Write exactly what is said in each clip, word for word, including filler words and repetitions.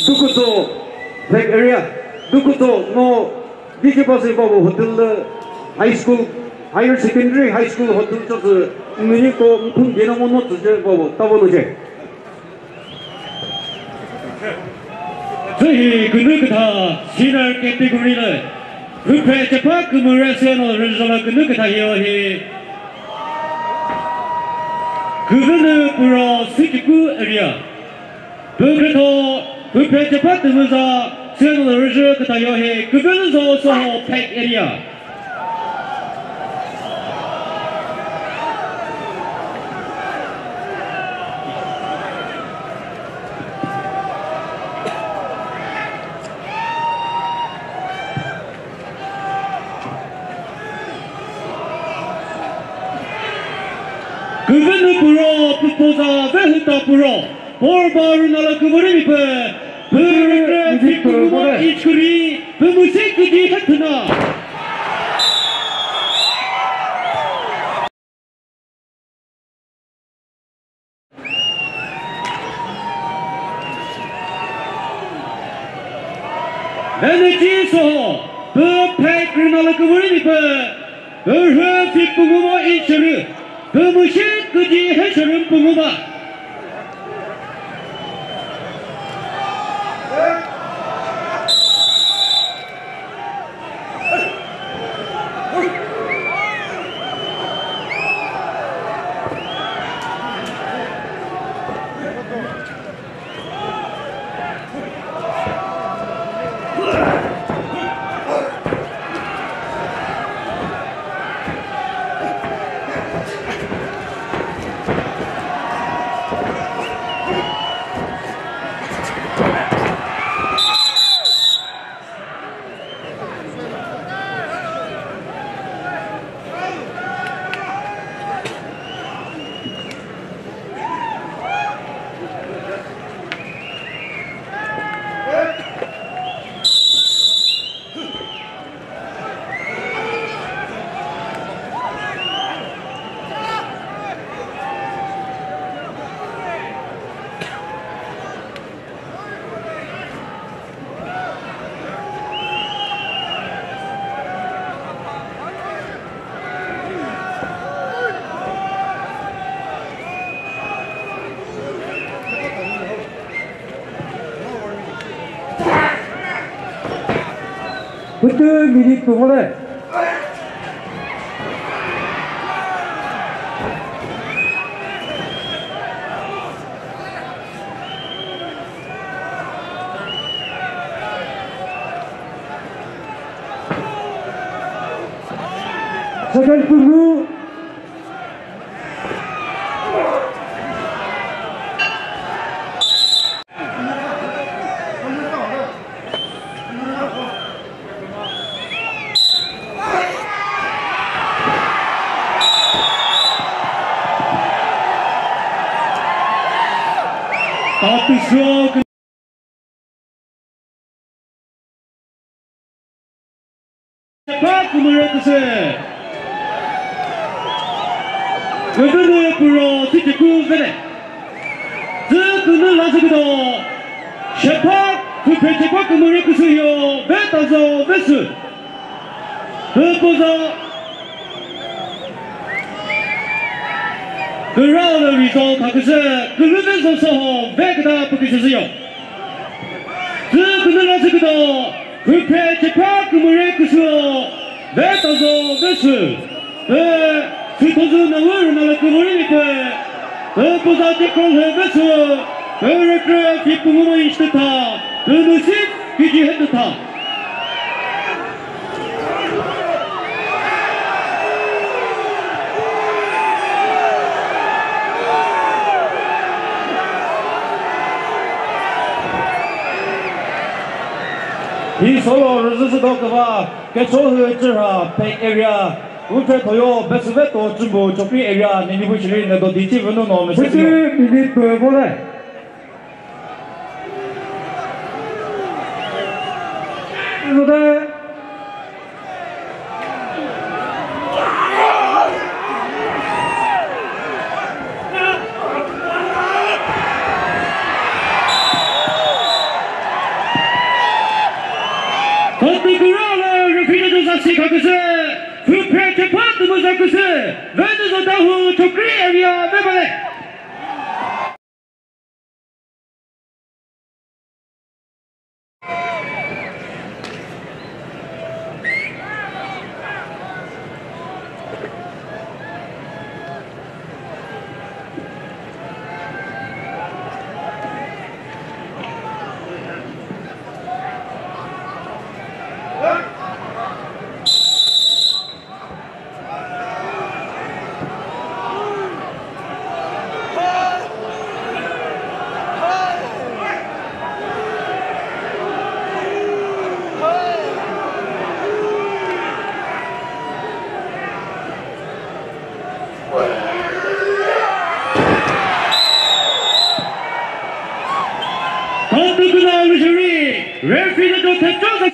Dukuto, Black Area, Dukuto, no, D J Basi Babu Hotel, High School, Higher Secondary, High School Hotel, Chotsu, Miniko, Mkhum, Dena, Mono, Tsu, Babu, Tabo, Nuje. Tsühi künü kütha senior category lü, hüphe chepha kümüre seno rüzhola künü kütha hio hi. Küvünü puro Sükiku area. Pükütho hüphe chepha tümüza seno rüzho kütha hio hi. Küvünü zo soho Phek area. Küvünü puro, püpoza vehüta puro, porba rünala küvüri mipü, pürükre fikürüma ichküri, pümüsek küdi hethüna. Venüchi soho, pü Phek rünala küvüri mipü, pürhü fi püngumo ichürü, pümüshe küdi hechürü püngumo. Pütü minute pü ngole. Second püngu. Atüsü Chepha kümüre küsü. Küvünü puro Sükiku vene. Tsü künü la zü küdo. Chepha, hüphe chepha kümüre küsü yo, ve tazo ve sü. Hüpüza. Kürao lü result kha küsü, külü ve zo soho, ve küta pü küsü zü yo. Tsü künü la zü küdo. Hüphe chepha kümüre küsü, ve tazo ve sü, pü, sütozü na wü rüna la kümüre mi pü, pü puza chekro lhe ve sü, pü rükre fi püngu mo ish tütha, pü nüsip kiji he tütha. Hi solo rüzü sü doküva, Kechohü Chüra, Phek area, Uche Thoyo, Besüveto Chümbo, Chokri area, Ninibu Chiri, Nedo Dichi Venu no, Messi. Pütü minute pü vole. Zode. Sika küsü, Füpre Chepha Tümüza küsü, Venüzo Dahu Chokri area ve bale. Kandukuna Lujuri, referee to Tetrosa.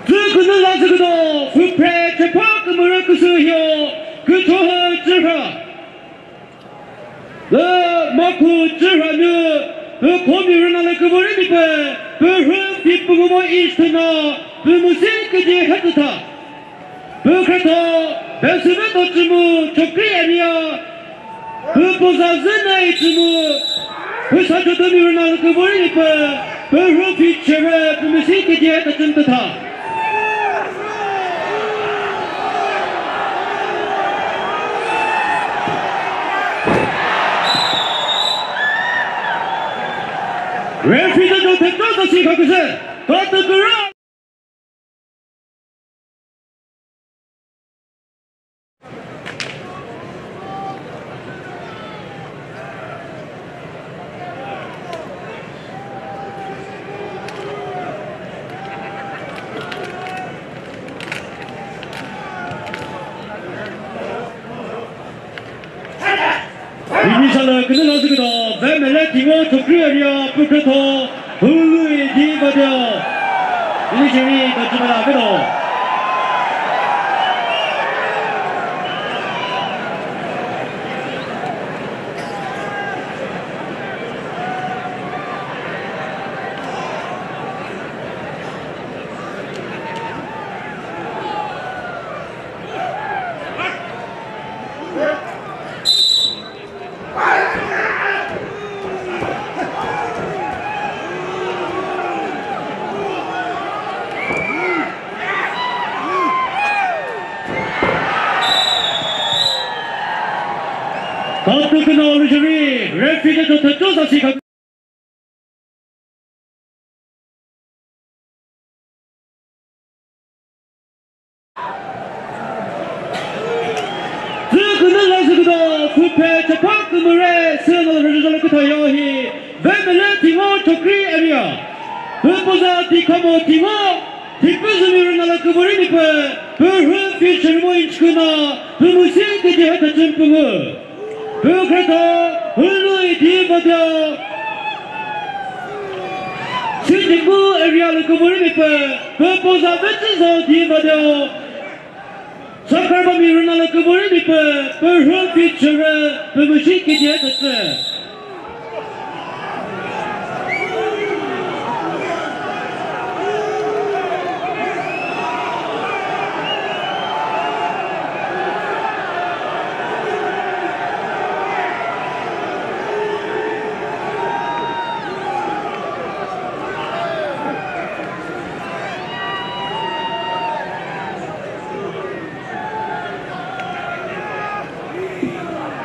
Tsükünü lazüküdo, Füpre Chepha Kümüre küsü hio, küthohü tsührü. Lü maku tsührü nü, pü komi rüna lü küvori mi pü, pü rhü fi pü ngumo ish thüna, pü müsi küji hütütha. Pü kretho, Besühveto Chümu, Chokri area. Pü poza zü na i Chümu. Pü sa choto mi rüna lü küvori mi pü. Pü rhü fi chere, pü müsi küji hütütha. Referee to Tetrosa si kaküse. Katü kürü. Ini sala kene la zikdo, Vemele Thingo Chokri area pükretho, Hului di vadeo. Ini jiri da jumala kedo. Katu kena lujuri, referee to tetu sasi kak- Zükünü la züküdo, Füpre Chepha Kümüre, sünü rüzü zalü küthayo hi, Vemele Thingo Chokri area. Püpüza Tikhamo Thingo, Thipüzü mi rüna la küvori mi pü, pürhü fi chürümo inch küna, pümüsi küji hütha chümpüngü. Pükretho, Hului di vadeo. Sitipu area lü küvori mi pü, püpüza Vetsüzo di vadeo. Sakarba mi rüna lü küvori mi pü, pürhü fi chürü, pümüsi küji hütha chü.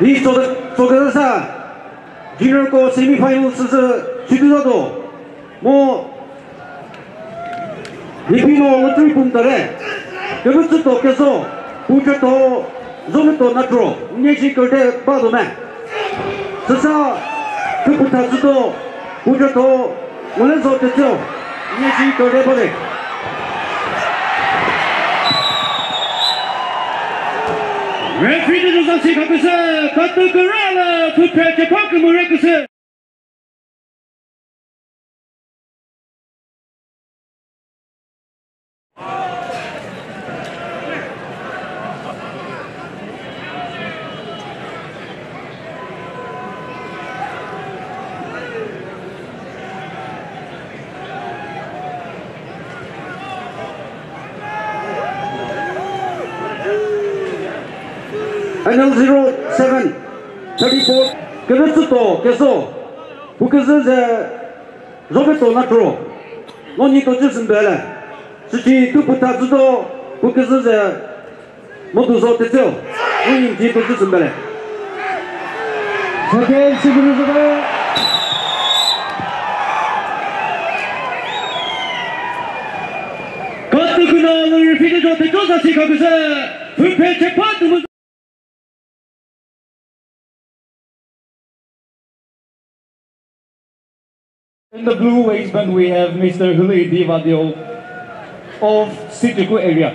Hi, so the, so the sa. Junior ko semi final süsü sütü za do. Mo, Nipino lottery pum tare. Kümütsü to keso. Puja to, zome to natro. Nye shi kürte ba do me. Süsa, küpütha süto. Puja to, Mole zo te tseo, nye shi kore bole. Referee to sa si kaküse, katü kürala, Füpre Chepha Kümüre küse. Final zero seven, thirty-four. Kevetsüto Keso, pu küzü ze Roberto Natro, no nyi to chü sümbele. Süchi tu puta züdo, pu küzü ze Motuzo Tetseo, no nyi to chü sümbele. Second, Sibiri Zübe. Katüküna lü referee cho Tetseo sasi kaküse, püphe chepa tümü. In the blue waistband, we have Mister Huli Divadio of Sitiku area.